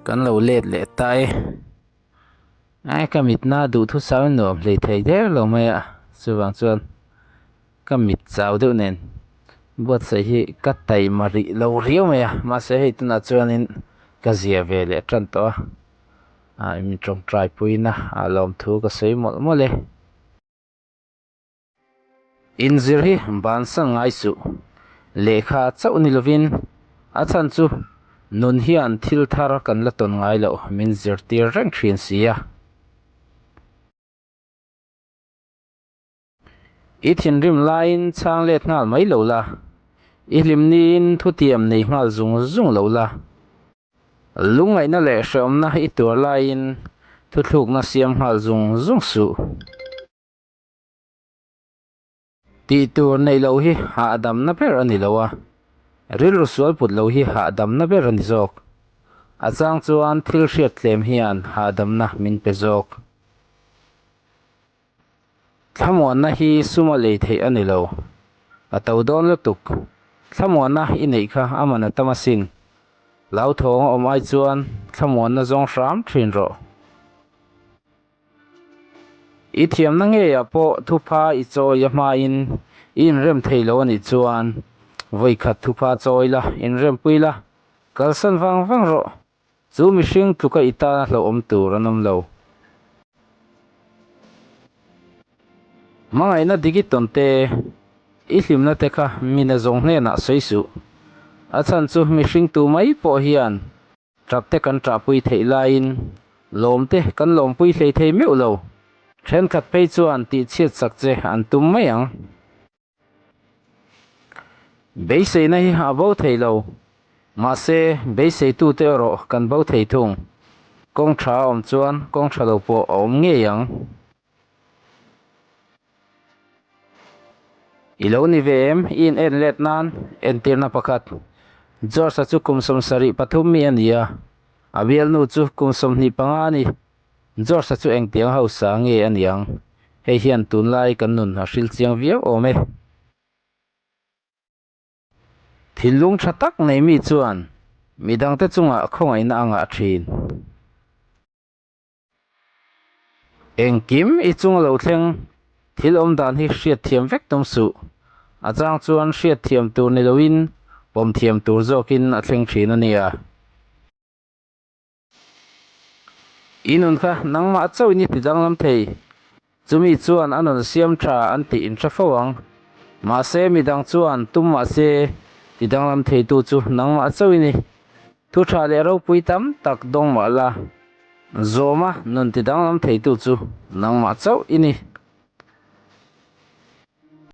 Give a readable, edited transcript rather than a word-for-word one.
Kan lo let leh ta e. Ai ka mitna duhthusau in nuam hlei thei der lo mai a, chuvang chuan ka mit chau deuh nen buatsaih hi ka taima rih lo riau mai a, mahse hei tunah chuanin ka zia ve leh tan tawh a, ah mi tawngtai puina ah lawmthu ka sawi mawlh mawlh e. Inzir hi bansan ngai suh. Lehkha chauh ni lovin a chhan chu nun hian thil thar kan la tawn ngai loh min zirtir reng thin si a. I thinrim laiin chhang let nghal mai lo la, i hlimniin thutiam nei nghal zung zung lo la. Lungngaihna leh hrehawmna i tuar laiin thuthlukna siam nghal zung zung suh. Tih tur neih loh hi hahdamna ber a ni lo a, rilru sual put loh hi hahdamna ber a ni zawk. A chang chuan thil hriat tlem hian hahdamna min pe zawk. Thlamuanna hi suma lei theih a ni lo. A to dawn lutuk. Thlamuanna i neih kha a man a tam asin. Hlauthawng a awm ai chuan thlamuanna zawng hram thin rawh. I thiamna ngeiah pawh thupha i chawi a hmain i inrem thei lo a nih chuan vawikhat thupha chawi la, inrempui la, kalsan vang vang rawh. Chu mihring tluka i tana hlauhawm tur an awm lo. Hmangaihna dik i tawn te, i hlimna te kha mina zawng hnenah sawi suh. A chhan chu mihring tu mai pawh hian Ṭap te kan ṭahpui theih laiin lawm te kan lawmpui hlei thei meuh lo. Ṭhenkhat phei chuan tihchhiat sak che an tum mai ang. Beiseina hi a bo thei lo. Mahse, beiseitute erawh kan bo thei thung. Kawng ṭha a awm chuan kawng ṭha lo pawh a awm ngei ang. I lo ni ve em? I in en let nan entirna pakhat. George-a chu kum 73 mi a ni a, a bialnu chu kum 25 a ni. George-a chu engtiang hausa nge a ni ang? Hei hian tunlai kan nun a hril chiang viau awm e. Thinlung tha tak nei mi chuan midangte chungah khawngaihna a ngah thin. Engkim i chung a lo thleng, thil awm dan hi hriatthiam vek tum suh. A chang chuan hriatthiam tur ni loin pawm thiam tur zawkin a thleng thin a nia. I nun kha nangmah chauhin i ti danglam thei. Chumi chuan a nun siam tha an tih in hre fo ang. Mahse midang chuan tum mahse ti danglam theitu chu nangmah chauh i ni. Thu tha leh ropui tam tak dawng mah la, zawma nun ti danglam theitu chu nangmah chauh i ni.